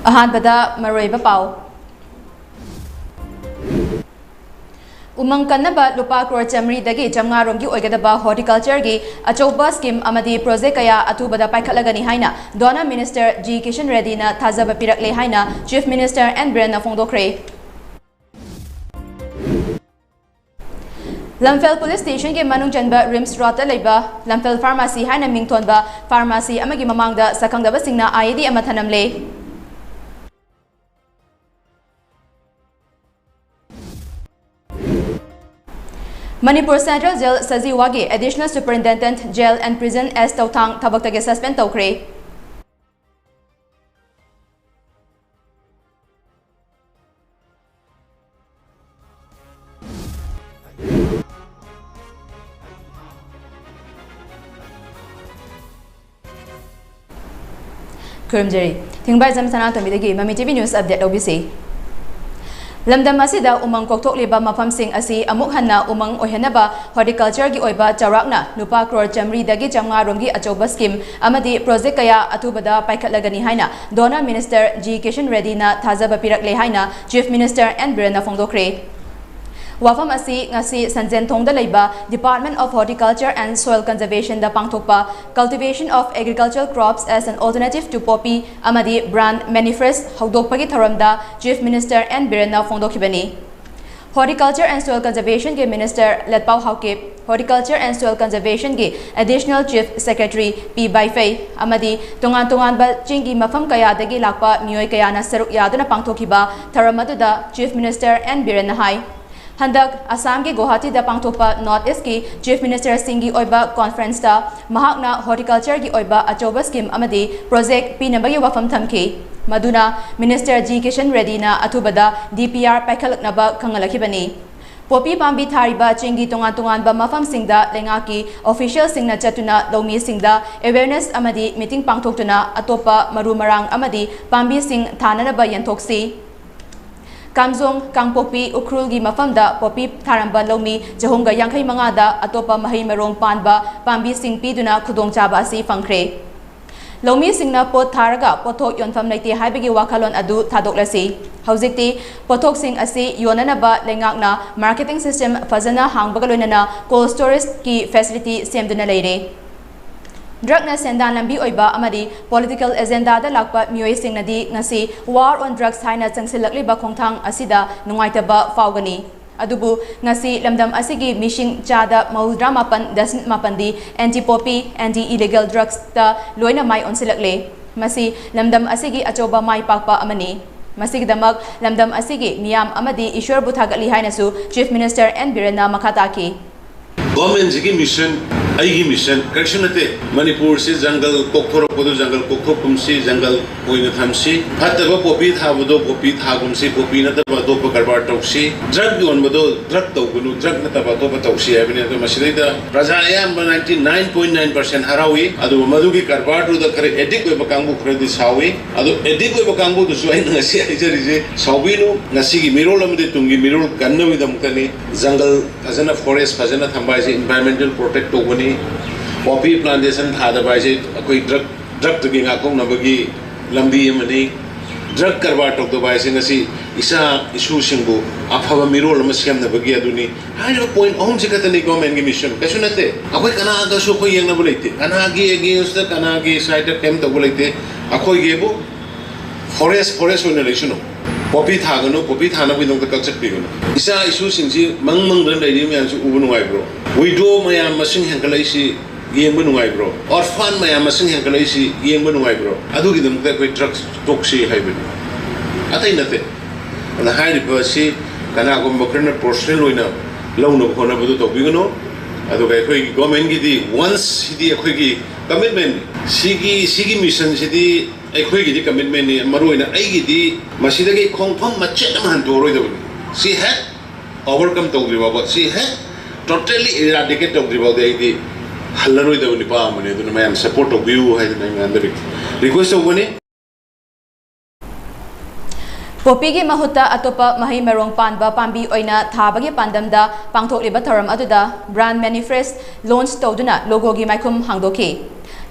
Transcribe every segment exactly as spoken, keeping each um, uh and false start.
ꯑꯍꯥꯟꯕꯗ ꯃꯔꯨꯑꯣꯏꯕ ꯄꯥꯎ꯫ ꯎꯃꯪ ꯀꯟꯅꯕ ꯂꯨꯄꯥ ꯀ꯭ꯔꯣꯔ ꯆꯥꯃꯔꯤꯗꯒꯤ ꯆꯥꯃꯉꯥ ꯔꯣꯝꯒꯤ ꯑꯣꯏꯒꯗꯕ ꯍꯣꯔꯇꯤꯀꯜꯆꯔꯒꯤ ꯑꯆꯧꯕ ꯁ꯭ꯀꯤꯝ ꯑꯃꯗꯤ ꯄ꯭ꯔꯣꯖꯦꯛ ꯀꯌꯥ ꯑꯊꯨꯕꯗ ꯄꯥꯏꯈꯠꯂꯒꯅꯤ ꯍꯥꯏꯅ ꯗꯣꯅꯔ ꯃꯤꯅꯤꯁꯇꯔ ꯖꯤ ꯀꯤꯁꯟ ꯔꯦꯗꯗꯤꯅ ꯊꯥꯖꯕ ꯄꯤꯔꯛꯂꯦ ꯍꯥꯏꯅ ꯆꯤꯐ ꯃꯤꯅꯤꯁꯇꯔ ꯑꯦꯟ ꯕꯤꯔꯦꯟꯅ ꯐꯣꯡꯗꯣꯛꯈ꯭ꯔꯦ꯫ ꯂꯝꯐꯦꯜ ꯄꯨꯂꯤꯁ ꯁ꯭ꯇꯦꯁꯟꯒꯤ ꯃꯅꯨꯡ ꯆꯟꯕ ꯔꯤꯝꯁ ꯔꯣꯗꯇ ꯂꯩꯕ ꯂꯝꯐꯦꯜ ꯐꯥꯔꯃꯥꯁꯤ ꯍꯥꯏꯅ ꯃꯤꯡꯊꯣꯟꯕ ꯐꯥꯔꯃꯥꯁꯤ ꯑꯃꯒꯤ ꯃꯃꯥꯡꯗ ꯁꯛꯈꯪꯗꯕꯁꯤꯡꯅ ꯑꯥꯏ ꯏ ꯗꯤ ꯑꯃ ꯊꯅꯝꯂꯦ꯫ ꯃꯅꯤꯄꯨꯔ ꯁꯦꯟꯇ꯭ꯔꯦꯜ ꯖꯦꯜ ꯁꯖꯤꯋꯥꯒꯤ additional superintendent jail and prison S Touthang ꯊꯕꯛꯇꯒꯤ ꯁꯁꯄꯦꯟ ꯇꯧꯈ꯭ꯔꯦ꯫ ꯈꯨꯔꯨꯝꯖꯔꯤ꯫ ꯊꯤꯡꯕꯥꯏꯖꯝ ꯁꯅꯥꯇꯣꯝꯕꯤꯗꯒꯤ ꯃꯃꯤ ꯇꯤ ꯚꯤ ꯅ꯭ꯌꯨꯁ ꯑꯞꯗꯦꯠ ꯂꯧꯕꯤꯁꯤ꯫ ꯂꯝꯗꯝ ꯑꯁꯤꯗ ꯎꯃꯪ ꯀꯣꯛꯊꯣꯛꯂꯤꯕ ꯃꯐꯝꯁꯤꯡ ꯑꯁꯤ ꯑꯃꯨꯛ ꯍꯟꯅ ꯎꯃꯪ ꯑꯣꯏꯍꯟꯅꯕ ꯍꯣꯔꯇꯤꯀꯜꯆꯔꯒꯤ ꯑꯣꯏꯕ ꯆꯥꯎꯔꯥꯛꯅ ꯂꯨꯄꯥ ꯀ꯭ꯔꯣꯔ ꯆꯥꯃꯔꯤꯗꯒꯤ ꯆꯥꯃꯉꯥ ꯔꯣꯝꯒꯤ ꯑꯆꯧꯕ ꯁ꯭ꯀꯤꯝ ꯑꯃꯗꯤ ꯄ꯭ꯔꯣꯖꯦꯛ ꯀꯌꯥ ꯑꯊꯨꯕꯗ ꯄꯥꯏꯈꯠꯂꯒꯅꯤ ꯍꯥꯏꯅ ꯗꯣꯅꯔ ꯃꯤꯅꯤꯁꯇꯔ ꯖꯤ ꯀꯤꯁꯟ ꯔꯦꯗꯗꯤꯅ ꯊꯥꯖꯕ ꯄꯤꯔꯛꯂꯦ ꯍꯥꯏꯅ ꯆꯤꯐ ꯃꯤꯅꯤꯁꯇꯔ ꯑꯦꯟ ꯕꯤꯔꯦꯟꯅ ꯐꯣꯡꯗꯣꯛꯈ꯭ꯔꯦ꯫ ꯋꯥꯐꯝ ꯑꯁꯤ ꯉꯁꯤ ꯁꯟꯖꯦꯟꯊꯣꯡꯗ ꯂꯩꯕ Department of Horticulture and Soil Conservationꯗ ꯄꯥꯡꯊꯣꯛꯄ Cultivation of Agricultural Crops as an Alternative to Poppy ꯑꯃꯗꯤ Brand Manifest ꯍꯧꯗꯣꯛꯄꯒꯤ ꯊꯧꯔꯝꯗ ꯆꯤꯐ ꯃꯤꯅꯤꯁꯇꯔ ꯑꯦꯟ ꯕꯤꯔꯦꯟꯅ ꯐꯣꯡꯗꯣꯛꯈꯤꯕꯅꯤ꯫ Horticulture and Soil Conservationꯒꯤ minister Letpao Haokip, Horticulture and Soil Conservationꯒꯤ Additional Chief Secretary P Baiphei ꯑꯃꯗꯤ ꯇꯣꯉꯥꯟ ꯇꯣꯉꯥꯟꯕ ꯆꯤꯡꯒꯤ ꯃꯐꯝ ꯀꯌꯥꯗꯒꯤ ꯂꯥꯛꯄ ꯃꯤꯑꯣꯏ ꯀꯌꯥꯅ ꯁꯔꯨꯛ ꯌꯥꯗꯨꯅ ꯄꯥꯡꯊꯣꯛꯈꯤꯕ ꯊꯧꯔꯝ ꯑꯗꯨꯗ ꯆꯤꯐ ꯃꯤꯅꯤꯁꯇꯔ ꯑꯦꯟ ꯕꯤꯔꯦꯟꯅ ꯍꯥꯏ, ꯍꯟꯗꯛ ꯑꯁꯥꯝꯒꯤ ꯒꯨꯋꯥꯍꯥꯇꯤꯗ ꯄꯥꯡꯊꯣꯛꯄ ꯅꯣꯔꯠ ꯏꯁꯀꯤ ꯆꯤꯐ ꯃꯤꯅꯤꯁꯇꯔꯁꯤꯡꯒꯤ ꯑꯣꯏꯕ ꯀꯣꯟꯐ꯭ꯔꯦꯟꯁꯇ ꯃꯍꯥꯛꯅ ꯍꯣꯔꯇꯤꯀꯜꯆꯔꯒꯤ ꯑꯣꯏꯕ ꯑꯆꯧꯕ ꯁ꯭ꯀꯤꯝ ꯑꯃꯗꯤ ꯄ꯭ꯔꯣꯖꯦꯛ ꯄꯤꯅꯕꯒꯤ ꯋꯥꯐꯝ ꯊꯝꯈꯤ, ꯃꯗꯨꯅ ꯃꯤꯅꯤꯁꯇꯔ ꯖꯤ ꯀꯤꯁꯟ ꯔꯦꯗꯗꯤꯅ ꯑꯊꯨꯕꯗ ꯗꯤ ꯄꯤ ꯑꯥꯔ ꯄꯥꯏꯈꯠꯂꯛꯅꯕ ꯈꯪꯍꯜꯂꯛꯈꯤꯕꯅꯤ꯫ ꯄꯣꯄꯤ ꯄꯥꯝꯕꯤ ꯊꯥꯔꯤꯕ ꯆꯤꯡꯒꯤ ꯇꯣꯉꯥꯟ ꯇꯣꯉꯥꯟꯕ ꯃꯐꯝꯁꯤꯡꯗ ꯂꯩꯉꯥꯛꯀꯤ ꯑꯣꯐꯤꯁꯤꯌꯦꯜꯁꯤꯡꯅ ꯆꯠꯇꯨꯅ ꯂꯧꯃꯤꯁꯤꯡꯗ ꯑꯦꯋꯦꯔꯅꯦꯁ ꯑꯃꯗꯤ ꯃꯤꯇꯤꯡ ꯄꯥꯡꯊꯣꯛꯇꯨꯅ ꯑꯇꯣꯞꯄ ꯃꯔꯨ ꯃꯔꯥꯡ ꯑꯃꯗꯤ ꯄꯥꯝꯕꯤꯁꯤꯡ ꯊꯥꯅꯅꯕ ꯌꯦꯟꯊꯣꯛꯁꯤ꯫ ꯀꯥꯝꯖꯣꯡ, ꯀꯥꯡꯄꯣꯛꯄꯤ, ꯎꯈ꯭ꯔꯨꯜꯒꯤ ꯃꯐꯝꯗ ꯄꯣꯄꯤ ꯊꯥꯔꯝꯕ ꯂꯧꯃꯤ ꯆꯍꯨꯝꯒ ꯌꯥꯡꯈꯩ ꯃꯉꯥꯗ ꯑꯇꯣꯞꯄ ꯃꯍꯩ ꯃꯔꯣꯡ ꯄꯥꯟꯕ ꯄꯥꯝꯕꯤꯁꯤꯡ ꯄꯤꯗꯨꯅ ꯈꯨꯗꯣꯡꯆꯥꯕ ꯑꯁꯤ ꯐꯪꯈ꯭ꯔꯦ꯫ ꯂꯧꯃꯤꯁꯤꯡꯅ ꯄꯣꯠ ꯊꯥꯔꯒ ꯄꯣꯠꯊꯣꯛ ꯌꯣꯟꯐꯝ ꯂꯩꯇꯦ ꯍꯥꯏꯕꯒꯤ ꯋꯥꯈꯜꯂꯣꯟ ꯑꯗꯨ ꯊꯥꯗꯣꯛꯂꯁꯤ꯫ ꯍꯧꯖꯤꯛꯇꯤ ꯄꯣꯠꯊꯣꯛꯁꯤꯡ ꯑꯁꯤ ꯌꯣꯟꯅꯅꯕ ꯂꯩꯉꯥꯛꯅ marketing system ꯐꯖꯅ ꯍꯥꯡꯕꯒ ꯂꯣꯏꯅꯅ cold storageꯀꯤ facility ꯁꯦꯝꯗꯨꯅ ꯂꯩꯔꯦ꯫ ꯗ꯭ꯔꯒꯅ ꯁꯦꯟꯗꯥꯟ ꯂꯝꯕꯤ ꯑꯣꯏꯕ ꯑꯃꯗꯤ political agendaꯗ ꯂꯥꯛꯄ ꯃꯤꯑꯣꯏꯁꯤꯡꯅꯗꯤ ꯉꯁꯤ War on Drugs ꯍꯥꯏꯅ ꯆꯪꯁꯤꯜꯂꯛꯂꯤꯕ ꯈꯣꯡꯊꯥꯡ ꯑꯁꯤꯗ ꯅꯨꯡꯉꯥꯏꯇꯕ ꯐꯥꯎꯒꯅꯤ꯫ ꯑꯗꯨꯕꯨ ꯉꯁꯤ ꯂꯝꯗꯝ ꯑꯁꯤꯒꯤ ꯃꯤꯁꯤꯡ ꯆꯥꯗ ꯃꯧꯗ꯭ꯔꯥ ꯃꯥꯄꯟ ꯗꯁꯃꯤꯛ ꯃꯥꯄꯟꯗꯤ anti poppy, anti illegal drugsꯇ ꯂꯣꯏꯅ ꯃꯥꯏ ꯑꯣꯟꯁꯤꯜꯂꯛꯂꯦ꯫ ꯃꯁꯤ ꯂꯝꯗꯝ ꯑꯁꯤꯒꯤ ꯑꯆꯧꯕ ꯃꯥꯏ ꯄꯥꯛꯄ ꯑꯃꯅꯤ꯫ ꯃꯁꯤꯒꯤꯗꯃꯛ ꯂꯝꯗꯝ ꯑꯁꯤꯒꯤ ꯃꯤꯌꯥꯝ ꯑꯃꯗꯤ ꯏꯁ꯭ꯋꯔꯕꯨ ꯊꯥꯒꯠꯂꯤ ꯍꯥꯏꯅꯁꯨ Chief Minister N ꯕꯤꯔꯦꯟꯅ ꯃꯈꯥ ꯇꯥꯈꯤ꯫ ꯒꯣꯔꯃꯦꯟꯁꯤꯒꯤ ꯃꯤꯁꯟ, ꯑꯩꯒꯤ ꯃꯤꯁꯟ ꯀꯔꯤꯁꯨ ꯅꯠꯇꯦ꯫ ꯃꯅꯤꯄꯨꯔꯁꯤ ꯖꯪꯒꯜ ꯀꯣꯛꯊꯣꯔꯛꯄꯗꯨ ꯖꯪꯒꯜ ꯀꯣꯛꯊꯣꯛꯀꯨꯝꯁꯤ, ꯖꯪꯒꯜ ꯑꯣꯏꯅ ꯊꯝꯁꯤ꯫ ꯐꯠꯇꯕ ꯄꯣꯄꯤ ꯊꯥꯕꯗꯣ ꯄꯣꯄꯤ ꯊꯥꯒꯨꯝꯁꯤ, ꯄꯣꯄꯤ ꯅꯠꯇꯕ ꯑꯇꯣꯞꯄ ꯀꯔꯕꯥꯔ ꯇꯧꯁꯤ꯫ ꯗ꯭ꯔꯒ ꯌꯣꯟꯕꯗꯣ ꯗ꯭ꯔꯒ ꯇꯧꯒꯅꯨ, ꯗ꯭ꯔꯒ ꯅꯠꯇꯕ ꯑꯇꯣꯞꯄ ꯇꯧꯁꯤ ꯍꯥꯏꯕꯅꯤ꯫ ꯑꯗꯣ ꯃꯁꯤꯗꯩꯗ ꯄ꯭ꯔꯖꯥ ꯑꯌꯥꯝꯕ ninety nine point nine percent ꯍꯔꯥꯎꯏ꯫ ꯑꯗꯨꯕꯨ ꯃꯗꯨꯒꯤ ꯀꯔꯕꯥꯔꯗꯨꯗ ꯈꯔ addict ꯑꯣꯏꯕ ꯀꯥꯡꯕꯨ ꯈꯔꯗꯤ ꯁꯥꯎꯏ꯫ ꯑꯗꯣ addict ꯑꯣꯏꯕ ꯀꯥꯡꯕꯨꯗꯨꯁꯨ ꯑꯩꯅ ꯉꯁꯤ ꯍꯥꯏꯖꯔꯤꯁꯦ, ꯁꯥꯎꯕꯤꯅꯨ꯫ ꯉꯁꯤꯒꯤ ꯃꯤꯔꯣꯜ ꯑꯃꯗꯤ ꯇꯨꯡꯒꯤ ꯃꯤꯔꯣꯜ ꯀꯟꯅꯕꯒꯤꯗꯃꯛꯇꯅꯤ꯫ ꯖꯪꯒꯜ ꯐꯖꯅ, forest ꯐꯖꯅ ꯊꯝꯕ ꯍꯥꯏꯁꯦ environmental protect ꯇꯧꯕꯅꯤ꯫ Poppy plantation ꯊꯥꯗꯕ ꯍꯥꯏꯁꯦ ꯑꯩꯈꯣꯏ ꯗ꯭ꯔꯒ, ꯗ꯭ꯔꯒꯇꯒꯤ ꯉꯥꯛꯊꯣꯛꯅꯕꯒꯤ ꯂꯝꯕꯤ ꯑꯃꯅꯤ꯫ ꯗ꯭ꯔꯒ ꯀꯔꯕꯥꯔ ꯇꯧꯗꯕ ꯍꯥꯏꯁꯦ ꯉꯁꯤ ꯏꯆꯥ ꯏꯁꯨꯁꯤꯡꯕꯨ ꯑꯐꯕ ꯃꯤꯔꯣꯜ ꯑꯃ ꯁꯦꯝꯅꯕꯒꯤ ꯑꯗꯨꯅꯤ꯫ ꯍꯥꯏꯔꯤꯕ point ꯑꯍꯨꯝꯁꯤ ꯈꯛꯇꯅꯤ ꯒꯣꯔꯃꯦꯟꯒꯤ ꯃꯤꯁꯟ, ꯀꯩꯁꯨ ꯅꯠꯇꯦ꯫ ꯑꯩꯈꯣꯏ ꯀꯅꯥꯒꯁꯨ ꯑꯩꯈꯣꯏ ꯌꯦꯡꯅꯕ ꯂꯩꯇꯦ, ꯀꯅꯥꯒꯤ against ꯀꯅꯥꯒꯤ side ꯀꯔꯤꯝ ꯇꯧꯕ ꯂꯩꯇꯦ꯫ ꯑꯩꯈꯣꯏꯒꯤꯕꯨ forest forest ꯑꯣꯏꯅ ꯂꯩꯁꯅꯨ꯫ Poppy ꯊꯥꯒꯅꯨ, poppy ꯊꯥꯅꯕꯒꯤꯗꯃꯛꯇ ꯀꯛꯆꯠꯄꯤꯒꯅꯨ꯫ ꯏꯆꯥ ꯏꯁꯨꯁꯤꯡꯁꯤ ꯃꯪ ꯃꯪꯗꯅ ꯂꯩꯔꯤꯕ ꯃꯌꯥꯝꯁꯤ ꯎꯕ ꯅꯨꯡꯉꯥꯏꯕ꯭ꯔꯣ? Widow ꯃꯌꯥꯝ ꯃꯁꯤꯡ ꯍꯦꯟꯒꯠꯂꯛꯏꯁꯤ ꯌꯦꯡꯕ ꯅꯨꯡꯉꯥꯏꯕ꯭ꯔꯣ? Orphan ꯃꯌꯥꯝ ꯃꯁꯤꯡ ꯍꯦꯟꯒꯠꯂꯛꯏꯁꯤ ꯌꯦꯡꯕ ꯅꯨꯡꯉꯥꯏꯕ꯭ꯔꯣ? ꯑꯗꯨꯒꯤꯗꯃꯛꯇ ꯑꯩꯈꯣꯏ ꯗ꯭ꯔꯒꯁ ꯇꯣꯛꯁꯤ ꯍꯥꯏꯕꯅꯤ, ꯑꯇꯩ ꯅꯠꯇꯦ꯫ ꯑꯗꯨꯅ ꯍꯥꯏꯔꯤꯕ ꯑꯁꯤ ꯀꯅꯥꯒꯨꯝꯕ ꯈꯔꯅ personal ꯑꯣꯏꯅ ꯂꯧꯅꯕ ꯍꯣꯠꯅꯕꯗꯨ ꯇꯧꯕꯤꯒꯅꯨ꯫ ꯑꯗꯨꯒ ꯑꯩꯈꯣꯏꯒꯤ ꯒꯣꯔꯃꯦꯟꯒꯤꯗꯤ once ꯁꯤꯗꯤ ꯑꯩꯈꯣꯏꯒꯤ commitment, ꯁꯤꯒꯤ, ꯁꯤꯒꯤ ꯃꯤꯁꯟꯁꯤꯗꯤ ꯑꯩꯈꯣꯏꯒꯤꯗꯤ commitmentꯅꯤ꯫ ꯃꯔꯨꯑꯣꯏꯅ ꯑꯩꯒꯤꯗꯤ ꯃꯁꯤꯗꯒꯤ ꯈꯣꯡꯐꯝ ꯃꯆꯦꯠ ꯑꯃ ꯍꯟꯗꯣꯛꯑꯔꯣꯏꯗꯕꯅꯤ꯫ ꯁꯤ ꯍꯦꯛ overcome ꯇꯧꯗ꯭ꯔꯤ ꯐꯥꯎꯕ, ꯁꯤ ꯍꯦꯛ totally eradicate ꯇꯧꯗ꯭ꯔꯤ ꯐꯥꯎꯗꯤ ꯑꯩꯗꯤ ꯍꯜꯂꯔꯣꯏꯗꯕ ꯅꯨꯄꯥ ꯑꯃꯅꯤ꯫ ꯑꯗꯨꯅ ꯃꯌꯥꯝ support ꯇꯧꯕꯤꯌꯨ ꯍꯥꯏꯗꯅ ꯑꯩ ꯃꯌꯥꯝꯗ request ꯇꯧꯕꯅꯤ꯫ ꯄꯣꯄꯤꯒꯤ ꯃꯍꯨꯠꯇ ꯑꯇꯣꯞꯄ ꯃꯍꯩ ꯃꯔꯣꯡ ꯄꯥꯟꯕ ꯄꯥꯝꯕꯤ ꯑꯣꯏꯅ ꯊꯥꯕꯒꯤ ꯄꯥꯟꯗꯝꯗ ꯄꯥꯡꯊꯣꯛꯂꯤꯕ ꯊꯧꯔꯝ ꯑꯗꯨꯗ brand manifest launch ꯇꯧꯗꯨꯅ logoꯒꯤ ꯃꯥꯏꯈꯨꯝ ꯍꯥꯡꯗꯣꯛꯈꯤ꯫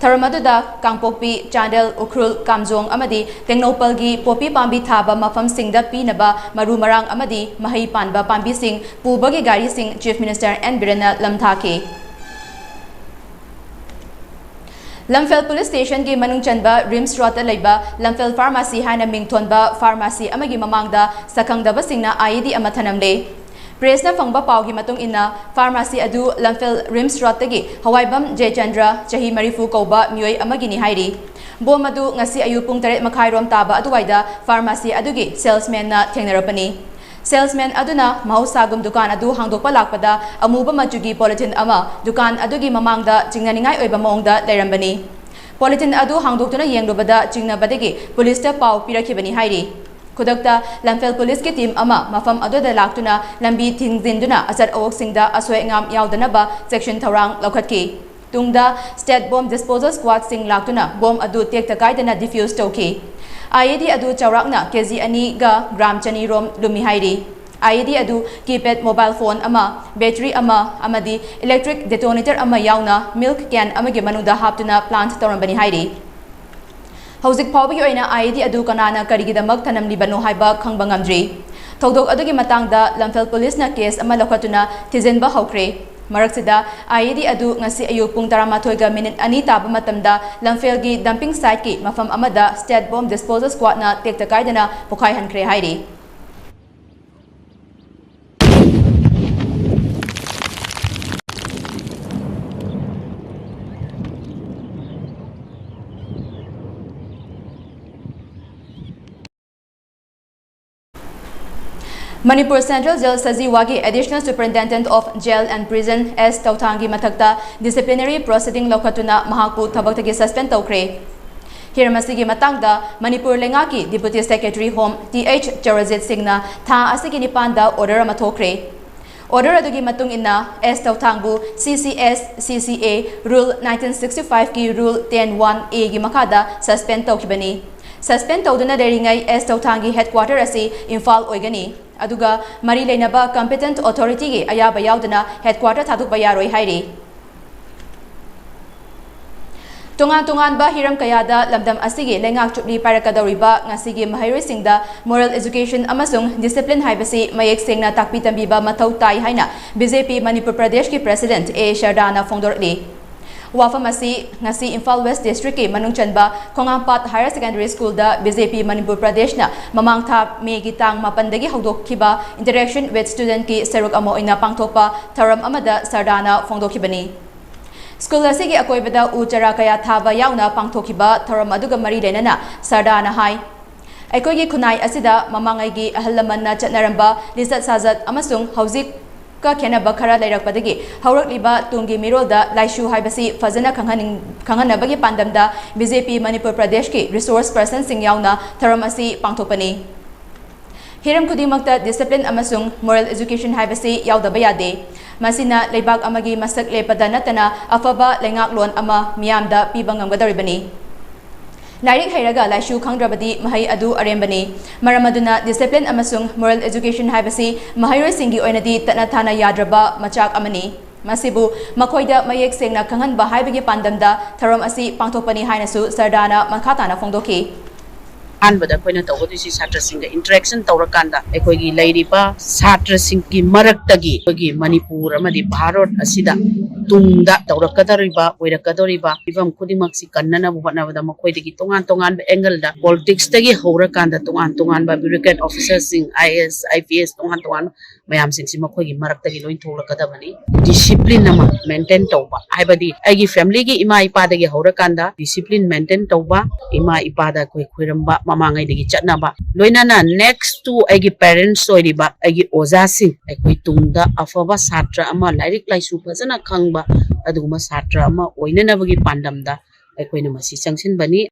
ꯊꯧꯔꯝ ꯑꯗꯨꯗ ꯀꯥꯡꯄꯣꯛꯄꯤ, ꯆꯥꯟꯗꯦꯜ, ꯎꯈ꯭ꯔꯨꯜ, ꯀꯥꯝꯖꯣꯡ ꯑꯃꯗꯤ ꯇꯦꯡꯅꯧꯄꯜꯒꯤ ꯄꯣꯄꯤ ꯄꯥꯝꯕꯤ ꯊꯥꯕ ꯃꯐꯝꯁꯤꯡꯗ ꯄꯤꯅꯕ ꯃꯔꯨ ꯃꯔꯥꯡ ꯑꯃꯗꯤ ꯃꯍꯩ ꯄꯥꯟꯕ ꯄꯥꯝꯕꯤꯁꯤꯡ ꯄꯨꯕꯒꯤ ꯒꯥꯔꯤꯁꯤꯡ Chief Minister N ꯕꯤꯔꯦꯟꯅ ꯂꯝꯊꯥꯈꯤ꯫ ꯂꯝꯐꯦꯜ ꯄꯨꯂꯤꯁ ꯁ꯭ꯇꯦꯁꯟꯒꯤ ꯃꯅꯨꯡ ꯆꯟꯕ ꯔꯤꯝꯁ ꯔꯣꯗꯇ ꯂꯩꯕ ꯂꯝꯐꯦꯜ ꯐꯥꯔꯃꯥꯁꯤ ꯍꯥꯏꯅ ꯃꯤꯡꯊꯣꯟꯕ ꯐꯥꯔꯃꯥꯁꯤ ꯑꯃꯒꯤ ꯃꯃꯥꯡꯗ ꯁꯛꯈꯪꯗꯕꯁꯤꯡꯅ IED ꯑꯃ ꯊꯅꯝꯂꯦ꯫ ꯄ꯭ꯔꯦꯁꯅ ꯐꯪꯕ ꯄꯥꯎꯒꯤ ꯃꯇꯨꯡ ꯏꯟꯅ, ꯐꯥꯔꯃꯥꯁꯤ ꯑꯗꯨ ꯂꯝꯐꯦꯜ ꯔꯤꯝꯁ ꯔꯣꯗꯇꯒꯤ ꯍꯋꯥꯏꯕꯝ ꯖꯌꯆꯟꯗ꯭ꯔ, ꯆꯍꯤ ꯃꯔꯤꯐꯨ ꯀꯧꯕ ꯃꯤꯑꯣꯏ ꯑꯃꯒꯤꯅꯤ ꯍꯥꯏꯔꯤ꯫ ꯕꯣꯝ ꯑꯗꯨ ꯉꯁꯤ ꯑꯌꯨꯛ ꯄꯨꯡ ꯇꯔꯦꯠ ꯃꯈꯥꯏꯔꯣꯝ ꯇꯥꯕ ꯑꯗꯨꯋꯥꯏꯗ ꯐꯥꯔꯃꯥꯁꯤ ꯑꯗꯨꯒꯤ ꯁꯦꯜꯁꯃꯦꯟꯅ ꯊꯦꯡꯅꯔꯛꯄꯅꯤ꯫ ꯁꯦꯜꯁꯃꯦꯟ ꯑꯗꯨꯅ ꯃꯍꯧꯁꯥꯒꯨꯝ ꯗꯨꯀꯥꯟ ꯑꯗꯨ ꯍꯥꯡꯗꯣꯛꯄ ꯂꯥꯛꯄꯗ ꯑꯃꯨꯕ ꯃꯆꯨꯒꯤ ꯄꯣꯂꯤꯊꯤꯟ ꯑꯃ ꯗꯨꯀꯥꯟ ꯑꯗꯨꯒꯤ ꯃꯃꯥꯡꯗ ꯆꯤꯡꯅꯅꯤꯡꯉꯥꯏ ꯑꯣꯏꯕ ꯃꯑꯣꯡꯗ ꯂꯩꯔꯝꯕꯅꯤ꯫ ꯄꯣꯂꯤꯊꯤꯟ ꯑꯗꯨ ꯍꯥꯡꯗꯣꯛꯇꯨꯅ ꯌꯦꯡꯂꯨꯕꯗ ꯆꯤꯡꯅꯕꯗꯒꯤ ꯄꯨꯂꯤꯁꯇ ꯄꯥꯎ ꯄꯤꯔꯛꯈꯤꯕꯅꯤ ꯍꯥꯏꯔꯤ꯫ ꯈꯨꯗꯛꯇ ꯂꯝꯐꯦꯜ ꯄꯨꯂꯤꯁꯀꯤ ꯇꯤꯝ ꯑꯃ ꯃꯐꯝ ꯑꯗꯨꯗ ꯂꯥꯛꯇꯨꯅ ꯂꯝꯕꯤ ꯊꯤꯡꯖꯤꯟꯗꯨꯅ ꯑꯆꯠ ꯑꯋꯣꯛꯁꯤꯡꯗ ꯑꯁꯣꯏ ꯑꯉꯥꯝ ꯌꯥꯎꯗꯅꯕ ꯆꯦꯛꯁꯤꯟ ꯊꯧꯔꯥꯡ ꯂꯧꯈꯠꯈꯤ꯫ ꯇꯨꯡꯗ ꯁ꯭ꯇꯦꯠ ꯕꯣꯝ ꯗꯤꯁꯄꯣꯖꯦꯜ ꯁ꯭ꯀ꯭ꯋꯥꯗꯁꯤꯡ ꯂꯥꯛꯇꯨꯅ ꯕꯣꯝ ꯑꯗꯨ ꯇꯦꯛꯇ ꯀꯥꯏꯗꯅ ꯗꯤꯐ꯭ꯌꯨꯁ ꯇꯧꯈꯤ꯫ IED ꯑꯗꯨ ꯆꯥꯎꯔꯥꯛꯅ ꯀꯦꯖꯤ ꯑꯅꯤꯒ ꯒ꯭ꯔꯥꯝ ꯆꯅꯤ ꯔꯣꯝ ꯂꯨꯝꯃꯤ ꯍꯥꯏꯔꯤ꯫ IED ꯑꯗꯨ ꯀꯤꯄꯦꯗ ꯃꯣꯕꯥꯏꯜ ꯐꯣꯟ ꯑꯃ, ꯕꯦꯇꯔꯤ ꯑꯃ ꯑꯃꯗꯤ ꯏꯂꯦꯛꯇ꯭ꯔꯤꯛ ꯗꯦꯇꯣꯅꯦꯇꯔ ꯑꯃ ꯌꯥꯎꯅ ꯃꯤꯜꯛ ꯀꯦꯟ ꯑꯃꯒꯤ ꯃꯅꯨꯡꯗ ꯍꯥꯞꯇꯨꯅ ꯄ꯭ꯂꯥꯟꯠ ꯇꯧꯔꯝꯕꯅꯤ ꯍꯥꯏꯔꯤ꯫ ꯍꯧꯖꯤꯛ ꯐꯥꯎꯕꯒꯤ ꯑꯣꯏꯅ IED ꯑꯗꯨ ꯀꯅꯥꯅ ꯀꯔꯤꯒꯤꯗꯃꯛ ꯊꯅꯝꯂꯤꯕꯅꯣ ꯍꯥꯏꯕ ꯈꯪꯕ ꯉꯝꯗ꯭ꯔꯤ꯫ ꯊꯧꯗꯣꯛ ꯑꯗꯨꯒꯤ ꯃꯇꯥꯡꯗ ꯂꯝꯐꯦꯜ ꯄꯨꯂꯤꯁꯅ ꯀꯦꯁ ꯑꯃ ꯂꯧꯈꯠꯇꯨꯅ ꯊꯤꯖꯤꯟꯕ ꯍꯧꯈ꯭ꯔꯦ꯫ ꯃꯔꯛꯁꯤꯗ, IED ꯑꯗꯨ ꯉꯁꯤ ꯑꯌꯨꯛ ꯄꯨꯡ ꯇꯔꯥꯃꯥꯊꯣꯏꯒ ꯃꯤꯅꯤꯠ ꯑꯅꯤ ꯇꯥꯕ ꯃꯇꯝꯗ ꯂꯝꯐꯦꯜꯒꯤ ꯗꯝꯄꯤꯡ ꯁꯥꯏꯠꯀꯤ ꯃꯐꯝ ꯑꯃꯗ ꯁ꯭ꯇꯦꯠ ꯕꯣꯝ ꯗꯤꯁꯄꯣꯖꯦꯜ ꯁ꯭ꯀ꯭ꯋꯥꯗꯅ ꯇꯦꯛꯇ ꯀꯥꯏꯗꯅ ꯄꯣꯈꯥꯏꯍꯟꯈ꯭ꯔꯦ ꯍꯥꯏꯔꯤ꯫ ꯃꯅꯤꯄꯨꯔ ꯁꯦꯟꯇ꯭ꯔꯦꯜ ꯖꯦꯜ ꯁꯖꯤꯋꯥꯒꯤ Additional Superintendent of Jail and Prison S ꯇꯧꯊꯥꯡꯒꯤ ꯃꯊꯛꯇ disciplinary proceeding ꯂꯧꯈꯠꯇꯨꯅ ꯃꯍꯥꯛꯄꯨ ꯊꯕꯛꯇꯒꯤ suspend ꯇꯧꯈ꯭ꯔꯦ꯫ ꯍꯤꯔꯝ ꯑꯁꯤꯒꯤ ꯃꯇꯥꯡꯗ ꯃꯅꯤꯄꯨꯔ ꯂꯩꯉꯥꯛꯀꯤ Deputy Secretary Home Th ꯆꯧꯔꯖꯤꯠ ꯁꯤꯡꯅ ꯊꯥ ꯑꯁꯤꯒꯤ ꯅꯤꯄꯥꯟꯗ order ꯑꯃ ꯊꯣꯛꯈ꯭ꯔꯦ꯫ Order ꯑꯗꯨꯒꯤ ꯃꯇꯨꯡ ꯏꯟꯅ S ꯇꯧꯊꯥꯡꯕꯨ CCS CCA Rule nineteen sixty five ꯀꯤ Rule ten one A ꯒꯤ ꯃꯈꯥꯗ suspend ꯇꯧꯈꯤꯕꯅꯤ꯫ Suspend ꯇꯧꯗꯨꯅ ꯂꯩꯔꯤꯉꯩ S ꯇꯧꯊꯥꯡꯒꯤ headquarter ꯑꯁꯤ ꯏꯝꯐꯥꯜ ꯑꯣꯏꯒꯅꯤ꯫ ꯑꯗꯨꯒ ꯃꯔꯤ ꯂꯩꯅꯕ competent authority ꯒꯤ ꯑꯌꯥꯕ ꯌꯥꯎꯗꯅ headquarter ꯊꯥꯗꯣꯛꯄ ꯌꯥꯔꯣꯏ ꯍꯥꯏꯔꯤ꯫ ꯇꯣꯉꯥꯟ ꯇꯣꯉꯥꯟꯕ ꯍꯤꯔꯝ ꯀꯌꯥꯗ ꯂꯝꯗꯝ ꯑꯁꯤꯒꯤ ꯂꯩꯉꯥꯛ ꯆꯨꯞꯂꯤ ꯄꯥꯏꯔꯛꯀꯗꯧꯔꯤꯕ ꯉꯁꯤꯒꯤ ꯃꯍꯩꯔꯣꯏꯁꯤꯡꯗ moral education ꯑꯃꯁꯨꯡ discipline ꯍꯥꯏꯕꯁꯤ ꯃꯌꯦꯛ ꯁꯦꯡꯅ ꯇꯥꯛꯄꯤ ꯇꯝꯕꯤꯕ ꯃꯊꯧ ꯇꯥꯏ ꯍꯥꯏꯅ B J P ꯃꯅꯤꯄꯨꯔ ꯄ꯭ꯔꯗꯦꯁꯀꯤ president A ꯁꯔꯗꯥꯅ ꯐꯣꯡꯗꯣꯔꯛꯂꯤ꯫ ꯋꯥꯐꯝ ꯑꯁꯤ ꯉꯁꯤ ꯏꯝꯐꯥꯜ West Districtꯀꯤ ꯃꯅꯨꯡ ꯆꯟꯕ ꯈꯣꯡꯉꯥꯝꯄꯥꯠ Higher Secondary Schoolꯗ B J P Manipur ꯄ꯭ꯔꯗꯦꯁꯅ ꯃꯃꯥꯡ ꯊꯥ ꯃꯦꯒꯤ ꯇꯥꯡ ꯃꯥꯄꯟꯗꯒꯤ ꯍꯧꯗꯣꯛꯈꯤꯕ Interaction with Studentꯀꯤ ꯁꯔꯨꯛ ꯑꯃ ꯑꯣꯏꯅ ꯄꯥꯡꯊꯣꯛꯄ ꯊꯧꯔꯝ ꯑꯃꯗ ꯁꯔꯗꯥꯅ ꯐꯣꯡꯗꯣꯛꯈꯤꯕꯅꯤ꯫ ꯁ꯭ꯀꯨꯜ ꯑꯁꯤꯒꯤ ꯑꯀꯣꯏꯕꯗ ꯎ ꯆꯥꯔꯥ ꯀꯌꯥ ꯊꯥꯕ ꯌꯥꯎꯅ ꯄꯥꯡꯊꯣꯛꯈꯤꯕ ꯊꯧꯔꯝ ꯑꯗꯨꯒ ꯃꯔꯤ ꯂꯩꯅꯅ ꯁꯔꯗꯥꯅ ꯍꯥꯏ, ꯑꯩꯈꯣꯏꯒꯤ ꯈꯨꯟꯅꯥꯏ ꯑꯁꯤꯗ ꯃꯃꯥꯡꯉꯩꯒꯤ ꯑꯍꯜ ꯂꯃꯟꯅ ꯆꯠꯅꯔꯝꯕ ꯂꯤꯆꯠ ꯁꯥꯖꯠ ꯑꯃꯁꯨꯡ ꯍꯧꯖꯤꯛꯀ ꯈꯦꯠꯅꯕ ꯈꯔ ꯂꯩꯔꯛꯄꯗꯒꯤ ꯍꯧꯔꯛꯂꯤꯕ ꯇꯨꯡꯒꯤ ꯃꯤꯔꯣꯜꯗ ꯂꯥꯏꯁꯨ ꯍꯥꯏꯕꯁꯤ ꯐꯖꯅ ꯈꯪꯍꯟꯅꯤꯡ-, ꯈꯪꯍꯟꯅꯕꯒꯤ ꯄꯥꯟꯗꯝꯗ B J P ꯃꯅꯤꯄꯨꯔ ꯄ꯭ꯔꯗꯦꯁꯀꯤ resource personꯁꯤꯡ ꯌꯥꯎꯅ ꯊꯧꯔꯝ ꯑꯁꯤ ꯄꯥꯡꯊꯣꯛꯄꯅꯤ꯫ ꯍꯤꯔꯝ ꯈꯨꯗꯤꯡꯃꯛꯇ discipline ꯑꯃꯁꯨꯡ moral education ꯍꯥꯏꯕꯁꯤ ꯌꯥꯎꯗꯕ ꯌꯥꯗꯦ꯫ ꯃꯁꯤꯅ ꯂꯩꯕꯥꯛ ꯑꯃꯒꯤ ꯃꯁꯛ ꯂꯦꯞꯄꯗ ꯅꯠꯇꯅ ꯑꯐꯕ ꯂꯩꯉꯥꯛꯂꯣꯟ ꯑꯃ ꯃꯤꯌꯥꯝꯗ ꯄꯤꯕ ꯉꯝꯒꯗꯧꯔꯤꯕꯅꯤ꯫ ꯂꯥꯏꯔꯤꯛ ꯍꯩꯔꯒ ꯂꯥꯏꯁꯨ ꯈꯪꯗ꯭ꯔꯕꯗꯤ ꯃꯍꯩ ꯑꯗꯨ ꯑꯔꯦꯝꯕꯅꯤ꯫ ꯃꯔꯝ ꯑꯗꯨꯅ discipline ꯑꯃꯁꯨꯡ moral education ꯍꯥꯏꯕꯁꯤ ꯃꯍꯩꯔꯣꯏꯁꯤꯡꯒꯤ ꯑꯣꯏꯅꯗꯤ ꯇꯠꯅ ꯊꯥꯅ ꯌꯥꯗ꯭ꯔꯕ ꯃꯆꯥꯛ ꯑꯃꯅꯤ꯫ ꯃꯁꯤꯕꯨ ꯃꯈꯣꯏꯗ ꯃꯌꯦꯛ ꯁꯦꯡꯅ ꯈꯪꯍꯟꯕ ꯍꯥꯏꯕꯒꯤ ꯄꯥꯟꯗꯝꯗ ꯊꯧꯔꯝ ꯑꯁꯤ ꯄꯥꯡꯊꯣꯛꯄꯅꯤ ꯍꯥꯏꯅꯁꯨ ꯁꯔꯗꯥꯅ ꯃꯈꯥ ꯇꯥꯅ ꯐꯣꯡꯗꯣꯛꯈꯤ꯫ ꯑꯍꯥꯟꯕꯗ ꯑꯩꯈꯣꯏꯅ ꯇꯧꯒꯗꯣꯏꯁꯤ ꯁꯥꯇ꯭ꯔꯁꯤꯡꯒ interaction ꯇꯧꯔꯀꯥꯟꯗ ꯑꯩꯈꯣꯏꯒꯤ ꯂꯩꯔꯤꯕ ꯁꯥꯇ꯭ꯔꯁꯤꯡꯒꯤ ꯃꯔꯛꯇꯒꯤ ꯑꯩꯈꯣꯏꯒꯤ ꯃꯅꯤꯄꯨꯔ ꯑꯃꯗꯤ ꯚꯥꯔꯠ ꯑꯁꯤꯗ ꯇꯨꯡꯗ ꯇꯧꯔꯛꯀꯗꯧꯔꯤꯕ, ꯑꯣꯏꯔꯛꯀꯗꯧꯔꯤꯕ ꯐꯤꯕꯝ ꯈꯨꯗꯤꯡꯃꯛꯁꯤ ꯀꯟꯅꯅꯕ ꯍꯣꯠꯅꯕꯗ ꯃꯈꯣꯏꯗꯒꯤ ꯇꯣꯉꯥꯟ ꯇꯣꯉꯥꯟꯕ angleꯗ politicsꯇꯒꯤ ꯍꯧꯔꯀꯥꯟꯗ ꯇꯣꯉꯥꯟ ꯇꯣꯉꯥꯟꯕ bureaucrat officerꯁꯤꯡ, I A S, I P S, ꯇꯣꯉꯥꯟ ꯇꯣꯉꯥꯟꯕ ꯃꯌꯥꯝꯁꯤꯡꯁꯤ ꯃꯈꯣꯏꯒꯤ ꯃꯔꯛꯇꯒꯤ ꯂꯣꯏ ꯊꯣꯛꯂꯛꯀꯗꯕꯅꯤ꯫ Discipline ꯑꯃ maintain ꯇꯧꯕ, ꯍꯥꯏꯕꯗꯤ ꯑꯩꯒꯤ familyꯒꯤ ꯏꯃꯥ ꯏꯄꯥꯗꯒꯤ ꯍꯧꯔꯀꯥꯟꯗ discipline maintain ꯇꯧꯕ, ꯏꯃꯥ ꯏꯄꯥꯗ ꯑꯩꯈꯣꯏ ꯈꯣꯏꯔꯝꯕ, ꯃꯃꯥꯡꯉꯩꯗꯒꯤ ꯆꯠꯅꯕ, ꯂꯣꯏꯅꯅ next to ꯑꯩꯒꯤ parents ꯑꯣꯏꯔꯤꯕ ꯑꯩꯒꯤ ꯑꯣꯖꯥꯁꯤꯡ, ꯑꯩꯈꯣꯏ ꯇꯨꯡꯗ ꯑꯐꯕ ꯁꯥꯇ꯭ꯔ ꯑꯃ, ꯂꯥꯏꯔꯤꯛ ꯂꯥꯏꯁꯨ ꯐꯖꯅ ꯈꯪꯕ ꯑꯗꯨꯒꯨꯝꯕ ꯁꯥꯇ꯭ꯔ ꯑꯃ ꯑꯣꯏꯅꯅꯕꯒꯤ ꯄꯥꯟꯗꯝꯗ ꯑꯩꯈꯣꯏꯅ ꯃꯁꯤ ꯆꯪꯁꯤꯟꯕꯅꯤ꯫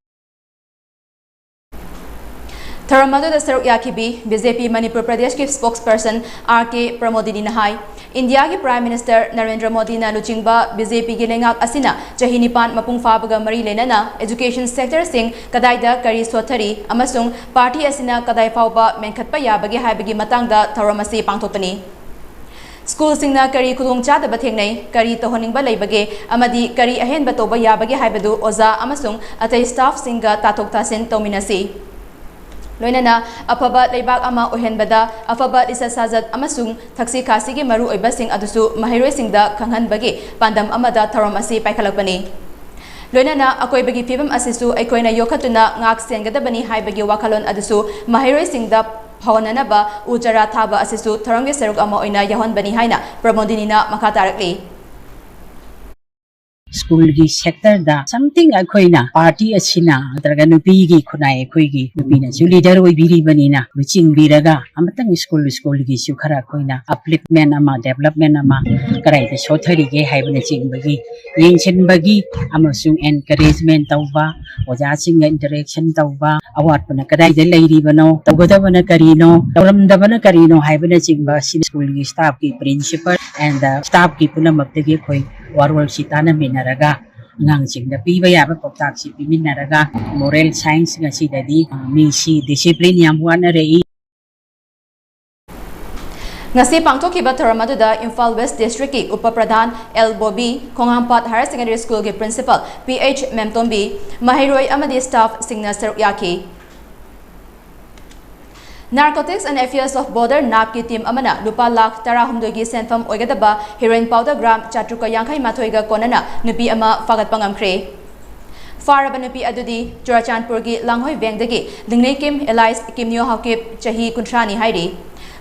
ꯊꯧꯔꯝ ꯑꯗꯨꯗ ꯁꯔꯨꯛ ꯌꯥꯈꯤꯕꯤ B J P ꯃꯅꯤꯄꯨꯔ ꯄ꯭ꯔꯗꯦꯁꯀꯤ spokesperson R K ꯄ꯭ꯔꯃꯣꯗꯤꯅꯤꯅ ꯍꯥꯏ, ꯏꯟꯗꯤꯌꯥꯒꯤ Prime Minister ꯅꯔꯦꯟꯗ꯭ꯔ ꯃꯣꯗꯤꯅ ꯂꯨꯆꯤꯡꯕ B J Pꯒꯤ ꯂꯩꯉꯥꯛ ꯑꯁꯤꯅ ꯆꯍꯤ ꯅꯤꯄꯥꯟ ꯃꯄꯨꯡ ꯐꯥꯕꯒ ꯃꯔꯤ ꯂꯩꯅꯅ education sectorꯁꯤꯡ ꯀꯗꯥꯏꯗ ꯀꯔꯤ ꯁꯣꯠꯊꯔꯤ ꯑꯃꯁꯨꯡ party ꯑꯁꯤꯅ ꯀꯗꯥꯏ ꯐꯥꯎꯕ ꯃꯦꯟꯈꯠꯄ ꯌꯥꯕꯒꯦ ꯍꯥꯏꯕꯒꯤ ꯃꯇꯥꯡꯗ ꯊꯧꯔꯝ ꯑꯁꯤ ꯄꯥꯡꯊꯣꯛꯄꯅꯤ꯫ ꯁ꯭ꯀꯨꯜꯁꯤꯡꯅ ꯀꯔꯤ ꯈꯨꯗꯣꯡꯆꯥꯗꯕ ꯊꯦꯡꯅꯩ, ꯀꯔꯤ ꯇꯧꯍꯟꯅꯤꯡꯕ ꯂꯩꯕꯒꯦ ꯑꯃꯗꯤ ꯀꯔꯤ ꯑꯍꯦꯟꯕ ꯇꯧꯕ ꯌꯥꯕꯒꯦ ꯍꯥꯏꯕꯗꯨ ꯑꯣꯖꯥ ꯑꯃꯁꯨꯡ ꯑꯇꯩ ꯁ꯭ꯇꯥꯐꯁꯤꯡꯒ ꯇꯥꯊꯣꯛ ꯇꯥꯁꯤꯟ ꯇꯧꯃꯤꯟꯅꯁꯤ꯫ ꯂꯣꯏꯅꯅ ꯑꯐꯕ ꯂꯩꯕꯥꯛ ꯑꯃ ꯑꯣꯏꯍꯟꯕꯗ ꯑꯐꯕ ꯂꯤꯆꯠ ꯁꯥꯖꯠ ꯑꯃꯁꯨꯡ ꯊꯛꯁꯤ ꯈꯥꯁꯤꯒꯤ ꯃꯔꯨꯑꯣꯏꯕꯁꯤꯡ ꯑꯗꯨꯁꯨ ꯃꯍꯩꯔꯣꯏꯁꯤꯡꯗ ꯈꯪꯍꯟꯕꯒꯤ ꯄꯥꯟꯗꯝ ꯑꯃꯗ ꯊꯧꯔꯝ ꯑꯁꯤ ꯄꯥꯏꯈꯠꯂꯛꯄꯅꯤ꯫ ꯂꯣꯏꯅꯅ ꯑꯀꯣꯏꯕꯒꯤ ꯐꯤꯕꯝ ꯑꯁꯤꯁꯨ ꯑꯩꯈꯣꯏꯅ ꯌꯣꯛꯈꯠꯇꯨꯅ ꯉꯥꯛ ꯁꯦꯟꯒꯗꯕꯅꯤ ꯍꯥꯏꯕꯒꯤ ꯋꯥꯈꯜꯂꯣꯟ ꯑꯗꯨꯁꯨ ꯃꯍꯩꯔꯣꯏꯁꯤꯡꯗ ꯐꯥꯎꯍꯟꯅꯅꯕ ꯎ ꯆꯥꯔꯥ ꯊꯥꯕ ꯑꯁꯤꯁꯨ ꯊꯧꯔꯝꯒꯤ ꯁꯔꯨꯛ ꯑꯃ ꯑꯣꯏꯅ ꯌꯥꯎꯍꯟꯕꯅꯤ ꯍꯥꯏꯅ ꯄ꯭ꯔꯃꯣꯗꯤꯅꯤꯅ ꯃꯈꯥ ꯇꯥꯔꯛꯂꯤ꯫ ꯁ꯭ꯀꯨꯜꯒꯤ ꯁꯦꯛꯇꯔꯗ ꯁꯝꯊꯤꯡ ꯑꯩꯈꯣꯏꯅ ꯄꯥꯔꯇꯤ ꯑꯁꯤꯅ ꯅꯠꯇ꯭ꯔꯒ ꯅꯨꯄꯤꯒꯤ ꯈꯨꯟꯅꯥꯏ ꯑꯩꯈꯣꯏꯒꯤ ꯅꯨꯄꯤꯅꯁꯨ ꯂꯤꯗꯔ ꯑꯣꯏꯕꯤꯔꯤꯕꯅꯤꯅ ꯂꯨꯆꯤꯡꯕꯤꯔꯒ ꯑꯃꯇꯪ ꯁ꯭ꯀꯨꯜ ꯁ꯭ꯀꯨꯜꯒꯤꯁꯨ ꯈꯔ ꯑꯩꯈꯣꯏꯅ ꯑꯞꯂꯤꯞꯃꯦꯟ ꯑꯃ ꯗꯦꯕꯂꯞꯃꯦꯟ ꯑꯃ ꯀꯗꯥꯏꯗ ꯁꯣꯊꯔꯤꯒꯦ ꯍꯥꯏꯕꯅꯆꯤꯡꯕꯒꯤ ꯌꯦꯡꯁꯤꯟꯕꯒꯤ ꯑꯃꯁꯨꯡ ꯑꯦꯟꯀꯔꯦꯖꯃꯦꯟ ꯇꯧꯕ, ꯑꯣꯖꯥꯁꯤꯡꯒ ꯏꯟꯇꯔꯦꯛꯁꯟ ꯇꯧꯕ, ꯑꯋꯥꯠꯄꯅ ꯀꯗꯥꯏꯗ ꯂꯩꯔꯤꯕꯅꯣ, ꯇꯧꯒꯗꯕꯅ ꯀꯔꯤꯅꯣ, ꯇꯧꯔꯝꯗꯕꯅ ꯀꯔꯤꯅꯣ ꯍꯥꯏꯕꯅꯆꯤꯡꯕ ꯑꯁꯤ ꯁ꯭ꯀꯨꯜꯒꯤ ꯁ꯭ꯇꯥꯐꯀꯤ ꯄ꯭ꯔꯤꯟꯁꯤꯄꯜ ꯑꯦꯟ ꯁ꯭ꯇꯥꯐꯀꯤ ꯄꯨꯝꯅꯃꯛꯇꯒꯤ ꯑꯩꯈꯣꯏ ꯋꯥꯔꯣꯜꯁꯤ ꯇꯥꯟꯅꯃꯤꯟꯅꯔꯒ ꯑꯉꯥꯡꯁꯤꯡꯗ ꯄꯤꯕ ꯌꯥꯕ ꯄꯥꯎꯇꯥꯛꯁꯤ ꯄꯤꯃꯤꯟꯅꯔꯒ ꯃꯣꯔꯦꯜ ꯁꯥꯏꯟꯁ ꯉꯁꯤꯗꯗꯤ ꯃꯤꯁꯤ ꯗꯤꯁꯤꯄ꯭ꯂꯤꯟ ꯌꯥꯝ ꯋꯥꯠꯅꯔꯛꯏ꯫ ꯉꯁꯤ ꯄꯥꯡꯊꯣꯛꯈꯤꯕ ꯊꯧꯔꯝ ꯑꯗꯨꯗ ꯏꯝꯐꯥꯜ ꯋꯦꯁ ꯗꯤꯁꯇ꯭ꯔꯤꯛꯀꯤ ꯎꯄ ꯄ꯭ꯔꯙꯥꯟ ꯑꯦꯜ ꯕꯣꯕꯤ, ꯈꯣꯡꯍꯥꯝꯄꯥꯠ ꯍꯥꯌꯔ ꯁꯦꯀꯦꯟꯗꯔꯤ ꯁ꯭ꯀꯨꯜꯒꯤ ꯄ꯭ꯔꯤꯟꯁꯤꯄꯜ ꯄꯤ ꯑꯩꯆ ꯃꯦꯝꯇꯣꯝꯕꯤ, ꯃꯍꯩꯔꯣꯏ ꯑꯃꯗꯤ ꯁ꯭ꯇꯥꯐꯁꯤꯡꯅ ꯁꯔꯨꯛ ꯌꯥꯈꯤ꯫ Narcotics and Affairs of Border, ꯅꯥꯞꯀꯤ ꯇꯤꯝ ꯑꯃꯅ ꯂꯨꯄꯥ ꯂꯥꯈ ꯇꯔꯥꯍꯨꯝꯗꯣꯏꯒꯤ ꯁꯦꯟꯐꯝ ꯑꯣꯏꯒꯗꯕ ꯍꯤꯔꯣꯏꯟ ꯄꯥꯎꯗꯔ ꯒ꯭ꯔꯥꯝ ꯆꯥꯇ꯭ꯔꯨꯛꯀ ꯌꯥꯡꯈꯩ ꯃꯥꯊꯣꯏꯒ ꯀꯣꯟꯅꯅ ꯅꯨꯄꯤ ꯑꯃ ꯐꯥꯒꯠꯄ ꯉꯝꯈ꯭ꯔꯦ꯫ ꯐꯥꯔꯕ ꯅꯨꯄꯤ ꯑꯗꯨꯗꯤ ꯆꯨꯔꯥꯆꯥꯟꯄꯨꯔꯒꯤ ꯂꯥꯡꯍꯣꯏ ꯚꯦꯡꯗꯒꯤ ꯂꯤꯡꯅꯩꯀꯤꯝ ꯑꯦꯂꯥꯏꯁ ꯀꯤꯝꯅꯤꯌꯣ ꯍꯥꯎꯀꯤꯞ, ꯆꯍꯤ ꯀꯨꯟꯊ꯭ꯔꯥꯅꯤ ꯍꯥꯏꯔꯤ꯫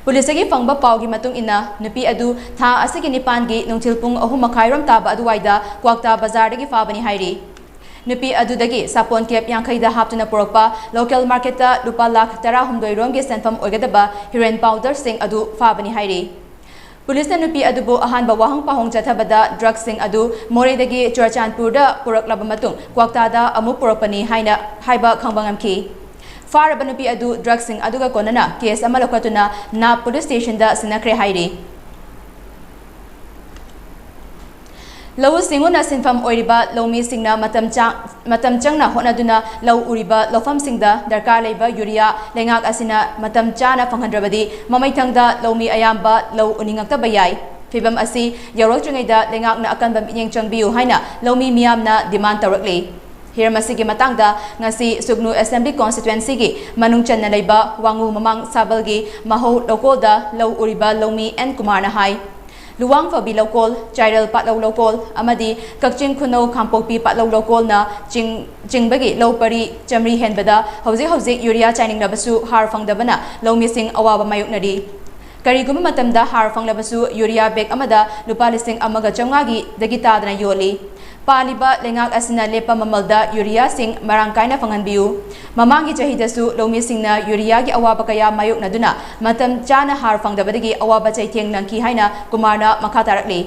ꯄꯨꯂꯤꯁꯇꯒꯤ ꯐꯪꯕ ꯄꯥꯎꯒꯤ ꯃꯇꯨꯡ ꯏꯟꯅ, ꯅꯨꯄꯤ ꯑꯗꯨ ꯊꯥ ꯑꯁꯤꯒꯤ ꯅꯤꯄꯥꯟꯒꯤ ꯅꯨꯡꯊꯤꯜ ꯄꯨꯡ ꯑꯍꯨꯝ ꯃꯈꯥꯏꯔꯣꯝ ꯇꯥꯕ ꯑꯗꯨꯋꯥꯏꯗ ꯀ꯭ꯋꯥꯛꯇꯥ ꯕꯖꯥꯔꯗꯒꯤ ꯐꯥꯕꯅꯤ ꯍꯥꯏꯔꯤ꯫ ꯅꯨꯄꯤ ꯑꯗꯨꯗꯒꯤ ꯁꯥꯄꯣꯟ ꯀꯦꯞ ꯌꯥꯡꯈꯩꯗ ꯍꯥꯞꯇꯨꯅ ꯄꯨꯔꯛꯄ ꯂꯣꯀꯦꯜ ꯃꯥꯔꯀꯦꯠꯇ ꯂꯨꯄꯥ ꯂꯥꯈ ꯇꯔꯥꯍꯨꯝꯗꯣꯏ ꯔꯣꯝꯒꯤ ꯁꯦꯟꯐꯝ ꯑꯣꯏꯒꯗꯕ ꯍꯤꯔꯣꯏꯟ ꯄꯥꯎꯗꯔꯁꯤꯡ ꯑꯗꯨ ꯐꯥꯕꯅꯤ ꯍꯥꯏꯔꯤ꯫ ꯄꯨꯂꯤꯁꯅ ꯅꯨꯄꯤ ꯑꯗꯨꯕꯨ ꯑꯍꯥꯟꯕ ꯋꯥꯍꯪ ꯄꯥꯎꯍꯪ ꯆꯠꯊꯕꯗ ꯗ꯭ꯔꯒꯁꯤꯡ ꯑꯗꯨ ꯃꯣꯔꯦꯗꯒꯤ ꯆꯨꯔꯥꯆꯥꯟꯄꯨꯔꯗ ꯄꯨꯔꯛꯂꯕ ꯃꯇꯨꯡ ꯀ꯭ꯋꯥꯛꯇꯥꯗ ꯑꯃꯨꯛ ꯄꯨꯔꯛꯄꯅꯤ ꯍꯥꯏꯅ ꯍꯥꯏꯕ ꯈꯪꯕ ꯉꯝꯈꯤ꯫ ꯐꯥꯔꯕ ꯅꯨꯄꯤ ꯑꯗꯨ ꯗ꯭ꯔꯒꯁꯤꯡ ꯑꯗꯨꯒ ꯀꯣꯟꯅꯅ ꯀꯦꯁ ꯑꯃ ꯂꯧꯈꯠꯇꯨꯅ ꯅꯥꯞ ꯄꯨꯂꯤꯁ ꯁ꯭ꯇꯦꯁꯟꯗ ꯁꯤꯟꯅꯈ꯭ꯔꯦ ꯍꯥꯏꯔꯤ꯫ ꯂꯧꯎ ꯁꯤꯡꯎꯅ ꯁꯤꯟꯐꯝ ꯑꯣꯏꯔꯤꯕ ꯂꯧꯃꯤꯁꯤꯡꯅ ꯃꯇꯝ ꯆꯥ-, ꯃꯇꯝ ꯆꯪꯅ ꯍꯣꯠꯅꯗꯨꯅ ꯂꯧ ꯎꯔꯤꯕ ꯂꯧꯐꯝꯁꯤꯡꯗ ꯗꯔꯀꯥꯔ ꯂꯩꯕ ꯌꯨꯔꯤꯌꯥ ꯂꯩꯉꯥꯛ ꯑꯁꯤꯅ ꯃꯇꯝ ꯆꯥꯅ ꯐꯪꯍꯟꯗ꯭ꯔꯕꯗꯤ ꯃꯃꯩꯊꯪꯗ ꯂꯧꯃꯤ ꯑꯌꯥꯝꯕ ꯂꯧ ꯎꯅꯤꯡꯉꯛꯇꯕ ꯌꯥꯏ꯫ ꯐꯤꯚꯝ ꯑꯁꯤ ꯌꯧꯔꯛꯇ꯭ꯔꯤꯉꯩꯗ ꯂꯩꯉꯥꯛꯅ ꯑꯀꯟꯕ ꯃꯤꯠꯌꯦꯡ ꯆꯪꯕꯤꯌꯨ ꯍꯥꯏꯅ ꯂꯧꯃꯤ ꯃꯤꯌꯥꯝꯅ demand ꯇꯧꯔꯛꯂꯤ꯫ ꯍꯤꯔꯝ ꯑꯁꯤꯒꯤ ꯃꯇꯥꯡꯗ ꯉꯁꯤ ꯁꯨꯒꯅꯨ Assembly Constituency ꯒꯤ ꯃꯅꯨꯡ ꯆꯟꯅ ꯂꯩꯕ ꯋꯥꯉꯨ ꯃꯃꯥꯡ ꯁꯥꯕꯜꯒꯤ ꯃꯍꯧ ꯂꯧꯀꯣꯜꯗ ꯂꯧ ꯎꯔꯤꯕ ꯂꯧꯃꯤ ꯑꯦꯟ ꯀꯨꯃꯥꯔꯅ ꯍꯥꯏ꯫ ꯂꯨꯋꯥꯡꯐꯕꯤ ꯂꯧꯀꯣꯜ, ꯆꯥꯏꯔꯦꯜ ꯄꯥꯠꯂꯧ ꯂꯧꯀꯣꯜ ꯑꯃꯗꯤ ꯀꯛꯆꯤꯡ ꯈꯨꯅꯧ ꯈꯥꯡꯄꯣꯛꯄꯤ ꯄꯥꯠꯂꯧ ꯂꯧꯀꯣꯜꯅ ꯆꯤꯡ-, ꯆꯤꯡꯕꯒꯤ ꯂꯧ ꯄꯔꯤ ꯆꯥꯃꯔꯤ ꯍꯦꯟꯕꯗ ꯍꯧꯖꯤꯛ ꯍꯧꯖꯤꯛ ꯌꯨꯔꯤꯌꯥ ꯆꯥꯏꯅꯤꯡꯂꯕꯁꯨ ꯍꯥꯔ ꯐꯪꯗꯕꯅ ꯂꯧꯃꯤꯁꯤꯡ ꯑꯋꯥꯕ ꯃꯥꯌꯣꯛꯅꯔꯤ꯫ ꯀꯔꯤꯒꯨꯝꯕ ꯃꯇꯝꯗ ꯍꯥꯔ ꯐꯪꯂꯕꯁꯨ ꯌꯨꯔꯤꯌꯥ ꯕꯦꯒ ꯑꯃꯗ ꯂꯨꯄꯥ ꯂꯤꯁꯤꯡ ꯑꯃꯒ ꯆꯥꯝꯃꯉꯥꯒꯤꯗꯒꯤ ꯇꯥꯗꯅ ꯌꯣꯜꯂꯤ꯫ ꯄꯥꯜꯂꯤꯕ ꯂꯩꯉꯥꯛ ꯑꯁꯤꯅ ꯂꯦꯞꯄ ꯃꯃꯜꯗ ꯌꯨꯔꯤꯌꯥꯁꯤꯡ ꯃꯔꯥꯡ ꯀꯥꯏꯅ ꯐꯪꯍꯟꯕꯤꯌꯨ꯫ ꯃꯃꯥꯡꯒꯤ ꯆꯍꯤꯗꯁꯨ ꯂꯧꯃꯤꯁꯤꯡꯅ ꯌꯨꯔꯤꯌꯥꯒꯤ ꯑꯋꯥꯕ ꯀꯌꯥ ꯃꯥꯌꯣꯛꯅꯗꯨꯅ ꯃꯇꯝ ꯆꯥꯅ ꯍꯥꯔ ꯐꯪꯗꯕꯗꯒꯤ ꯑꯋꯥꯕ ꯆꯩꯊꯦꯡ ꯅꯪꯈꯤ ꯍꯥꯏꯅ ꯀꯨꯃꯥꯔꯅ ꯃꯈꯥ ꯇꯥꯔꯛꯂꯤ꯫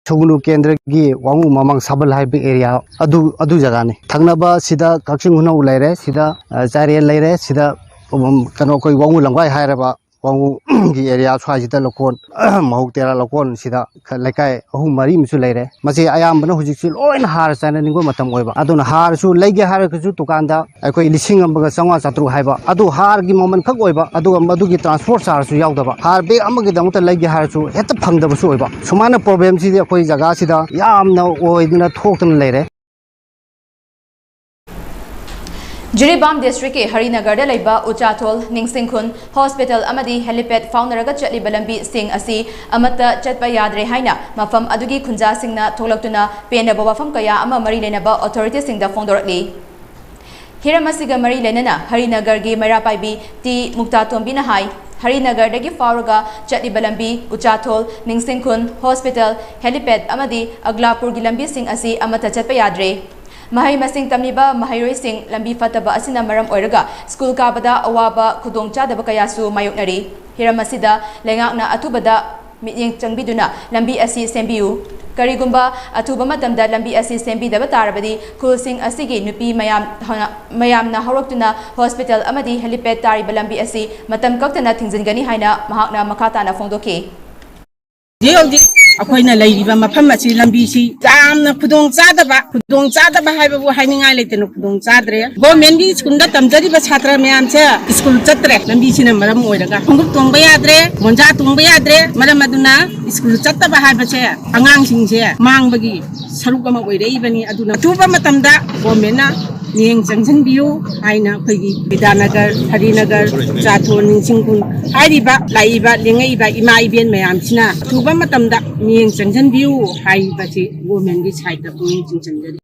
ꯁꯨꯒꯅꯨ ꯀꯦꯟꯗ꯭ꯔꯒꯤ ꯋꯥꯉꯨ ꯃꯃꯥꯡ ꯁꯥꯕꯜ ꯍꯥꯏꯕ ꯑꯦꯔꯤꯌꯥ ꯑꯗꯨ, ꯑꯗꯨ ꯖꯒꯥꯅꯤ꯫ ꯊꯪꯅꯕ ꯁꯤꯗ ꯀꯛꯆꯤꯡ ꯈꯨꯅꯧ ꯂꯩꯔꯦ, ꯁꯤꯗ, ꯑ, ꯆꯥꯔꯦꯟ ꯂꯩꯔꯦ, ꯁꯤꯗ, ꯎꯝ, ꯀꯩꯅꯣ, ꯑꯩꯈꯣꯏ ꯋꯥꯉꯨ ꯂꯝꯒꯥꯏ ꯍꯥꯏꯔꯕ ꯋꯥꯉꯨꯒꯤ ꯑꯦꯔꯤꯌꯥ ꯁ꯭ꯋꯥꯏꯁꯤꯗ ꯂꯧꯀꯣꯟ, ꯃꯍꯧ ꯇꯦꯔꯥ ꯂꯧꯀꯣꯟꯁꯤꯗ ꯈ-, ꯂꯩꯀꯥꯏ ꯑꯍꯨꯝ ꯃꯔꯤ ꯑꯃꯁꯨ ꯂꯩꯔꯦ꯫ ꯃꯁꯤ ꯑꯌꯥꯝꯕꯅ ꯍꯧꯖꯤꯛꯁꯤ ꯂꯣꯏꯅ ꯍꯥꯔ ꯆꯥꯏꯅꯅꯤꯡꯕ ꯃꯇꯝ ꯑꯣꯏꯕ꯫ ꯑꯗꯨꯅ ꯍꯥꯔꯁꯨ ꯂꯩꯒꯦ ꯍꯥꯏꯔꯒꯁꯨ ꯗꯨꯀꯥꯟꯗ ꯑꯩꯈꯣꯏ ꯂꯤꯁꯤꯡ ꯑꯃꯒ ꯆꯥꯝꯃꯉꯥ ꯆꯥꯇ꯭ꯔꯨꯛ ꯍꯥꯏꯕ, ꯑꯗꯨ ꯍꯥꯔꯒꯤ ꯃꯃꯜ ꯈꯛ ꯑꯣꯏꯕ, ꯑꯗꯨꯒ ꯃꯗꯨꯒꯤ transport chargeꯁꯨ ꯌꯥꯎꯗꯕ, ꯍꯥꯔ bag ꯑꯃꯒꯤꯗꯃꯛꯇ ꯂꯩꯒꯦ ꯍꯥꯏꯔꯁꯨ ꯍꯦꯛꯇ ꯐꯪꯗꯕꯁꯨ ꯑꯣꯏꯕ꯫ ꯁꯨꯃꯥꯏꯅ problemꯁꯤꯗꯤ ꯑꯩꯈꯣꯏ ꯖꯒꯥꯁꯤꯗ ꯌꯥꯝꯅ ꯑꯣꯏꯗꯅ ꯊꯣꯛꯇꯅ ꯂꯩꯔꯦ꯫ ꯖꯤꯔꯤꯕꯥꯝ districtꯀꯤ ꯍꯔꯤꯅꯒꯔꯗ ꯂꯩꯕ ꯎꯆꯥꯊꯣꯜ, ꯅꯤꯡꯁꯤꯡꯈꯨꯟ, hospital ꯑꯃꯗꯤ helipad ꯐꯥꯎꯅꯔꯒ ꯆꯠꯂꯤꯕ ꯂꯝꯕꯤꯁꯤꯡ ꯑꯁꯤ ꯑꯃꯠꯇ ꯆꯠꯄ ꯌꯥꯗ꯭ꯔꯦ ꯍꯥꯏꯅ ꯃꯐꯝ ꯑꯗꯨꯒꯤ ꯈꯨꯟꯖꯥꯁꯤꯡꯅ ꯊꯣꯛꯂꯛꯇꯨꯅ ꯄꯦꯟꯗꯕ ꯋꯥꯐꯝ ꯀꯌꯥ ꯑꯃ ꯃꯔꯤ ꯂꯩꯅꯕ authorityꯁꯤꯡꯗ ꯐꯣꯡꯗꯣꯔꯛꯂꯤ꯫ ꯍꯤꯔꯝ ꯑꯁꯤꯒ ꯃꯔꯤ ꯂꯩꯅꯅ ꯍꯔꯤꯅꯒꯔꯒꯤ ꯃꯩꯔꯥ ꯄꯥꯏꯕꯤ ꯇꯤ ꯃꯨꯛꯇꯥꯇꯣꯝꯕꯤꯅ ꯍꯥꯏ, ꯍꯔꯤꯅꯒꯔꯗꯒꯤ ꯐꯥꯎꯔꯒ ꯆꯠꯂꯤꯕ ꯂꯝꯕꯤ ꯎꯆꯥꯊꯣꯜ, ꯅꯤꯡꯁꯤꯡꯈꯨꯟ, hospital, helipad ꯑꯃꯗꯤ ꯑꯒꯂꯥꯄꯨꯔꯒꯤ ꯂꯝꯕꯤꯁꯤꯡ ꯑꯁꯤ ꯑꯃꯠꯇ ꯆꯠꯄ ꯌꯥꯗ꯭ꯔꯦ꯫ ꯃꯍꯩ ꯃꯁꯤꯡ ꯇꯝꯂꯤꯕ ꯃꯍꯩꯔꯣꯏꯁꯤꯡ ꯂꯝꯕꯤ ꯐꯠꯇꯕ ꯑꯁꯤꯅ ꯃꯔꯝ ꯑꯣꯏꯔꯒ ꯁ꯭ꯀꯨꯜ ꯀꯥꯕꯗ ꯑꯋꯥꯕ ꯈꯨꯗꯣꯡꯆꯥꯗꯕ ꯀꯌꯥꯁꯨ ꯃꯥꯌꯣꯛꯅꯔꯤ꯫ ꯍꯤꯔꯝ ꯑꯁꯤꯗ ꯂꯩꯉꯥꯛꯅ ꯑꯊꯨꯕꯗ ꯃꯤꯠꯌꯦꯡ ꯆꯪꯕꯤꯗꯨꯅ ꯂꯝꯕꯤ ꯑꯁꯤ ꯁꯦꯝꯕꯤꯌꯨ꯫ ꯀꯔꯤꯒꯨꯝꯕ ꯑꯊꯨꯕ ꯃꯇꯝꯗ ꯂꯝꯕꯤ ꯑꯁꯤ ꯁꯦꯝꯕꯤꯗꯕ ꯇꯥꯔꯕꯗꯤ, ꯈꯨꯜꯁꯤꯡ ꯑꯁꯤꯒꯤ ꯅꯨꯄꯤ ꯃꯌꯥꯝ ꯍꯧꯅ-, ꯃꯌꯥꯝꯅ ꯍꯧꯔꯛꯇꯨꯅ ꯍꯣꯁꯄꯤꯇꯥꯜ ꯑꯃꯗꯤ ꯍꯦꯂꯤꯄꯦꯗ ꯇꯥꯔꯤꯕ ꯂꯝꯕꯤ ꯑꯁꯤ ꯃꯇꯝ ꯀꯛꯇꯅ ꯊꯤꯡꯖꯤꯟꯒꯅꯤ ꯍꯥꯏꯅ ꯃꯍꯥꯛꯅ ꯃꯈꯥ ꯇꯥꯅ ꯐꯣꯡꯗꯣꯛꯈꯤ꯫ ꯍꯧꯖꯤꯛ ꯍꯧꯖꯤꯛ ꯑꯩꯈꯣꯏꯅ ꯂꯩꯔꯤꯕ ꯃꯐꯝ ꯑꯁꯤ ꯂꯝꯕꯤꯁꯤ ꯌꯥꯝꯅ ꯈꯨꯗꯣꯡ ꯆꯥꯗꯕ, ꯈꯨꯗꯣꯡ ꯆꯥꯗꯕ ꯍꯥꯏꯕꯕꯨ ꯍꯥꯏꯅꯤꯡꯉꯥꯏ ꯂꯩꯇꯅ ꯈꯨꯗꯣꯡ ꯆꯥꯗ꯭ꯔꯦ꯫ ꯒꯣꯔꯃꯦꯟꯒꯤ ꯁ꯭ꯀꯨꯜꯗ ꯇꯝꯖꯔꯤꯕ ꯁꯥꯇ꯭ꯔ ꯃꯌꯥꯝꯁꯦ ꯁ꯭ꯀꯨꯜ ꯆꯠꯇ꯭ꯔꯦ꯫ ꯂꯝꯕꯤꯁꯤꯅ ꯃꯔꯝ ꯑꯣꯏꯔꯒ ꯈꯣꯡꯎꯞ ꯇꯣꯡꯕ ꯌꯥꯗ꯭ꯔꯦ, ꯃꯣꯟꯖꯥ ꯇꯣꯡꯕ ꯌꯥꯗ꯭ꯔꯦ꯫ ꯃꯔꯝ ꯑꯗꯨꯅ ꯁ꯭ꯀꯨꯜ ꯆꯠꯇꯕ ꯍꯥꯏꯕꯁꯦ ꯑꯉꯥꯡꯁꯤꯡꯁꯦ ꯃꯥꯡꯕꯒꯤ ꯁꯔꯨꯛ ꯑꯃ ꯑꯣꯏꯔꯛꯏꯕꯅꯤ꯫ ꯑꯗꯨꯅ ꯑꯊꯨꯕ ꯃꯇꯝꯗ ꯒꯣꯔꯃꯦꯟꯅ ꯃꯤꯠꯌꯦꯡ ꯆꯪꯁꯤꯟꯕꯤꯌꯨ ꯍꯥꯏꯅ ꯑꯩꯈꯣꯏꯒꯤ ꯕꯤꯗ꯭ꯌꯥꯅꯒꯔ, ꯍꯔꯤꯅꯒꯔ, ꯆꯨꯔꯆꯥꯟꯄꯨꯔ, ꯅꯤꯡꯁꯤꯡꯈꯨꯜ ꯍꯥꯏꯔꯤꯕ ꯂꯥꯛꯏꯕ ꯂꯦꯡꯉꯛꯏꯕ ꯏꯃꯥ ꯏꯕꯦꯟ ꯃꯌꯥꯝꯁꯤꯅ ꯑꯊꯨꯕ ꯃꯇꯝꯗ ꯃꯤꯠꯌꯦꯡ ꯆꯪꯁꯤꯟꯕꯤꯌꯨ ꯍꯥꯏꯕꯁꯤ ꯒꯣꯔꯃꯦꯟꯒꯤ ꯁꯥꯏꯠꯇ ꯄꯨꯛꯅꯤꯡ ꯆꯤꯡꯁꯤꯟꯖꯔꯤ꯫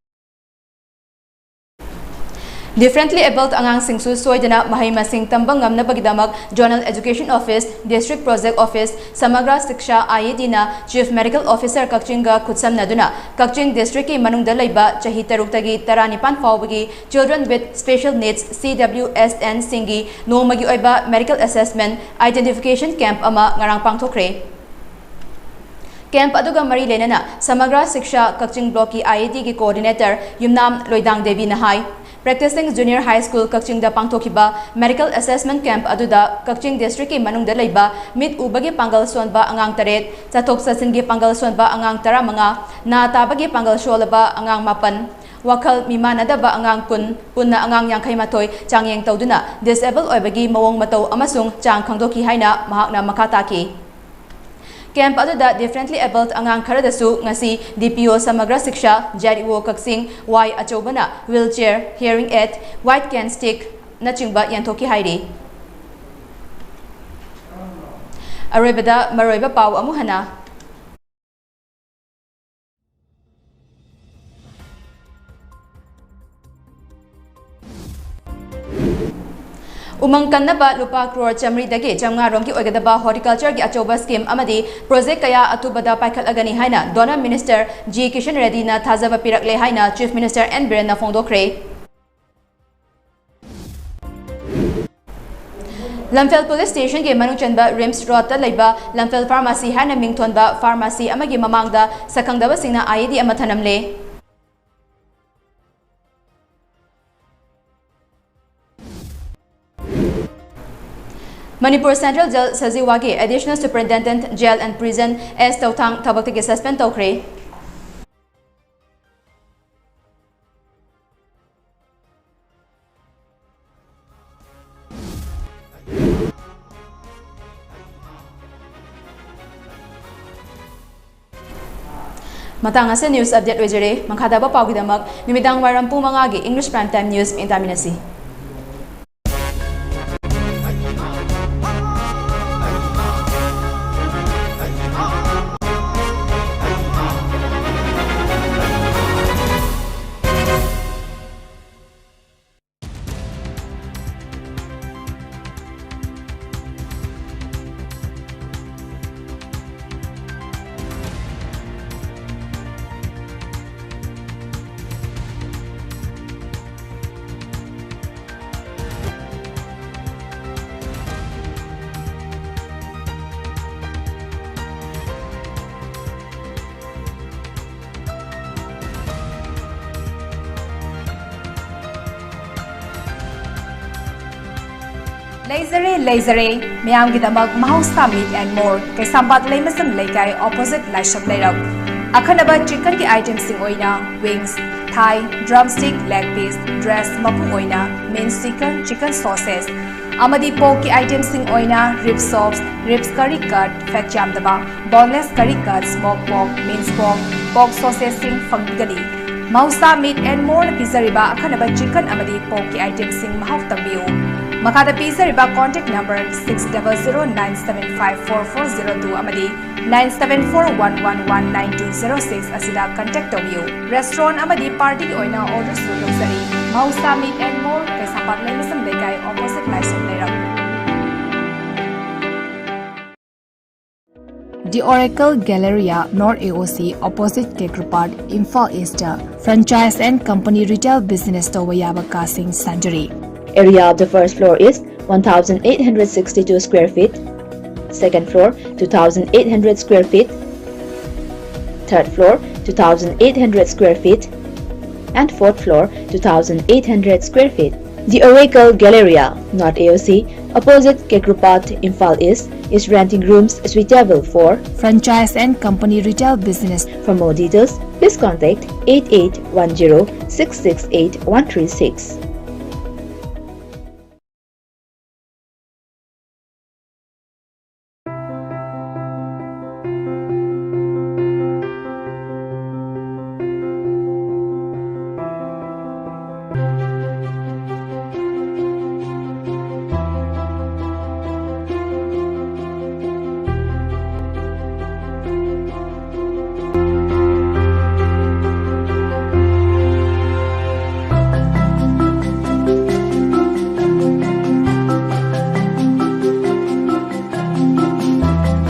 Differently abled ꯑꯉꯥꯡꯁꯤꯡꯁꯨ ꯁꯣꯏꯗꯅ ꯃꯍꯩ ꯃꯁꯤꯡ ꯇꯝꯕ ꯉꯝꯅꯕꯒꯤꯗꯃꯛ Zonal Education Office, District Project Office, ꯁꯃꯒ꯭ꯔ ꯁꯤꯛꯁꯥ IADꯅ Chief Medical Officer ꯀꯛꯆꯤꯡꯒ ꯈꯨꯠꯁꯝꯅꯗꯨꯅ ꯀꯛꯆꯤꯡ districtꯀꯤ ꯃꯅꯨꯡꯗ ꯂꯩꯕ ꯆꯍꯤ ꯇꯔꯨꯛꯇꯒꯤ ꯇꯔꯥꯅꯤꯄꯥꯟ ꯐꯥꯎꯕꯒꯤ Children with Special Needs, CWSNꯁꯤꯡꯒꯤ ꯅꯣꯡꯃꯒꯤ ꯑꯣꯏꯕ medical assessment identification camp ꯑꯃ ꯉꯔꯥꯡ ꯄꯥꯡꯊꯣꯛꯈ꯭ꯔꯦ꯫ Camp ꯑꯗꯨꯒ ꯃꯔꯤ ꯂꯩꯅꯅ ꯁꯃꯒ꯭ꯔ ꯁꯤꯛꯁꯥ ꯀꯛꯆꯤꯡ blockꯀꯤ IADꯒꯤ coordinator ꯌꯨꯝꯅꯥꯝ ꯂꯣꯏꯗꯥꯡ ꯗꯦꯕꯤꯅ ꯍꯥꯏ, Practicing Junior High School ꯀꯛꯆꯤꯡꯗ ꯄꯥꯡꯊꯣꯛꯈꯤꯕ medical assessment camp ꯑꯗꯨꯗ ꯀꯛꯆꯤꯡ districtꯀꯤ ꯃꯅꯨꯡꯗ ꯂꯩꯕ ꯃꯤꯠ ꯎꯕꯒꯤ ꯄꯥꯡꯒꯜ ꯁꯣꯟꯕ ꯑꯉꯥꯡ ꯇꯔꯦꯠ, ꯆꯠꯊꯣꯛ ꯆꯠꯁꯤꯟꯒꯤ ꯄꯥꯡꯒꯜ ꯁꯣꯟꯕ ꯑꯉꯥꯡ ꯇꯔꯥꯃꯉꯥ, ꯅꯥ ꯇꯥꯕꯒꯤ ꯄꯥꯡꯒꯜ ꯁꯣꯜꯂꯕ ꯑꯉꯥꯡ ꯃꯥꯄꯟ, ꯋꯥꯈꯜ ꯃꯤꯃꯥꯟꯅꯗꯕ ꯑꯉꯥꯡ ꯀꯨꯟ, ꯄꯨꯟꯅ ꯑꯉꯥꯡ ꯌꯥꯡꯈꯩ ꯃꯥꯊꯣꯏ ꯆꯥꯡꯌꯦꯡ ꯇꯧꯗꯨꯅ disable ꯑꯣꯏꯕꯒꯤ ꯃꯑꯣꯡ ꯃꯇꯧ ꯑꯃꯁꯨꯡ ꯆꯥꯡ ꯈꯪꯗꯣꯛꯈꯤ ꯍꯥꯏꯅ ꯃꯍꯥꯛꯅ ꯃꯈꯥ ꯇꯥꯈꯤ꯫ Camp ꯑꯗꯨꯗ differently abled ꯑꯉꯥꯡ ꯈꯔꯗꯁꯨ ꯉꯁꯤ DPO ꯁꯃꯒ꯭ꯔ ꯁꯤꯛꯁꯥ, ZEO ꯀꯛꯆꯤꯡ, ꯋꯥꯏ ꯑꯆꯧꯕꯅ wheelchair, hearing aid, white cane stickꯅꯆꯤꯡꯕ ꯌꯦꯟꯊꯣꯛꯈꯤ ꯍꯥꯏꯔꯤ꯫ ꯑꯔꯣꯏꯕꯗ ꯃꯔꯨꯑꯣꯏꯕ ꯄꯥꯎ ꯑꯃꯨꯛ ꯍꯟꯅ꯫ ꯎꯃꯪ ꯀꯟꯅꯕ ꯂꯨꯄꯥ ꯀ꯭ꯔꯣꯔ ꯆꯥꯃꯔꯤꯗꯒꯤ ꯆꯥꯃꯉꯥ ꯔꯣꯝꯒꯤ ꯑꯣꯏꯒꯗꯕ horticultureꯒꯤ ꯑꯆꯧꯕ scheme ꯑꯃꯗꯤ project ꯀꯌꯥ ꯑꯊꯨꯕꯗ ꯄꯥꯏꯈꯠꯂꯒꯅꯤ ꯍꯥꯏꯅ DoNER Minister G ꯀꯤꯁꯟ ꯔꯦꯗꯗꯤꯅ ꯊꯥꯖꯕ ꯄꯤꯔꯛꯂꯦ ꯍꯥꯏꯅ Chief Minister N ꯕꯤꯔꯦꯟꯅ ꯐꯣꯡꯗꯣꯛꯈ꯭ꯔꯦ꯫ ꯂꯝꯐꯦꯜ ꯄꯨꯂꯤꯁ ꯁ꯭ꯇꯦꯁꯟꯒꯤ ꯃꯅꯨꯡ ꯆꯟꯕ ꯔꯤꯝꯁ ꯔꯣꯗꯇ ꯂꯩꯕ ꯂꯝꯐꯦꯜ ꯐꯥꯔꯃꯥꯁꯤ ꯍꯥꯏꯅ ꯃꯤꯡ ꯊꯣꯟꯕ ꯐꯥꯔꯃꯥꯁꯤ ꯑꯃꯒꯤ ꯃꯃꯥꯡꯗ ꯁꯛꯈꯪꯗꯕꯁꯤꯡꯅ IED ꯑꯃ ꯊꯅꯝꯂꯦ꯫ ꯃꯅꯤꯄꯨꯔ ꯁꯦꯟꯇ꯭ꯔꯦꯜ ꯖꯦꯜ ꯁꯖꯤꯋꯥꯒꯤ Additional Superintendent Jail and Prison S Touthang ꯊꯕꯛꯇꯒꯤ suspend ꯇꯧꯈ꯭ꯔꯦ꯫ ꯃꯇꯥꯡ ꯑꯁꯤꯅ news update ꯑꯣꯏꯖꯔꯦ꯫ ꯃꯈꯥ ꯇꯥꯕ ꯄꯥꯎꯒꯤꯗꯃꯛ ꯅꯨꯃꯤꯗꯥꯡ ꯋꯥꯏꯔꯝ ꯄꯨꯡ ꯃꯉꯥꯒꯤ English Prime Time News ꯃꯤꯠꯌꯦꯡ ꯇꯥꯃꯤꯟꯅꯁꯤ꯫ ꯂꯩꯖꯔꯦ, ꯂꯩꯖꯔꯦ꯫ ꯃꯌꯥꯝꯒꯤꯗꯃꯛ ꯃꯍꯧꯁꯥ Meat and More, ꯀꯩꯁꯥꯝꯄꯥꯠ ꯂꯩꯃꯁꯝ ꯂꯩꯀꯥꯏ, opposite ꯂꯥꯏꯁ꯭ꯔꯝ ꯂꯩꯔꯛ꯫ ꯑꯈꯟꯅꯕ chickenꯒꯤ itemꯁꯤꯡ ꯑꯣꯏꯅ wings, thigh, drumstick, leg piece, breast, ꯃꯄꯨꯡ ꯑꯣꯏꯅ minced chicken, chicken sausage, ꯑꯃꯗꯤ porkꯀꯤ itemꯁꯤꯡ ꯑꯣꯏꯅ rib chops, ribs curry cut, fat ꯌꯥꯝꯗꯕ, boneless curry cut, smoke pork, minced pork, pork sausageꯁꯤꯡ ꯐꯪꯕꯤꯒꯅꯤ꯫ ꯃꯍꯧꯁꯥ Meat and Moreꯅ ꯄꯤꯖꯔꯤꯕ ꯑꯈꯟꯅꯕ chicken ꯑꯃꯗꯤ porkꯀꯤ itemꯁꯤꯡ ꯃꯍꯥꯎ ꯇꯪꯕꯤꯌꯨ꯫ ꯃꯈꯥꯗ ꯄꯤꯖꯔꯤꯕ contact number six double zero nine seven five four four zero two ꯑꯃꯗꯤ nine seven four one one one nine two zero six ꯑꯁꯤꯗ contact ꯇꯧꯕꯤꯌꯨ꯫ Restaurant ꯑꯃꯗꯤ partyꯒꯤ ꯑꯣꯏꯅ orderꯁꯨ ꯂꯧꯖꯔꯤ꯫ ꯃꯍꯧꯁꯥ Meat and More, ꯀꯩꯁꯥꯝꯄꯥꯠ ꯂꯩꯃꯁꯝ ꯂꯩꯀꯥꯏ, opposite ꯂꯥꯏꯁ꯭ꯔꯝ ꯂꯩꯔꯛ꯫ The Oracle Galleria, North AOC, opposite Kekropad, Imphal East, franchise and company retail business ꯇꯧꯕ ꯌꯥꯕ ꯀꯥꯁꯤꯡ ꯁꯥꯖꯔꯤ꯫ Area of the first floor is one thousand eight hundred sixty-two square feet. Second floor, two thousand eight hundred square feet. Third floor, two thousand eight hundred square feet. And fourth floor, two thousand eight hundred square feet. The Oracle Galleria, North A O C, opposite Kekrupat, Imphal East, is renting rooms suitable for franchise and company retail business. For more details, please contact eight eight one zero six six eight one three six.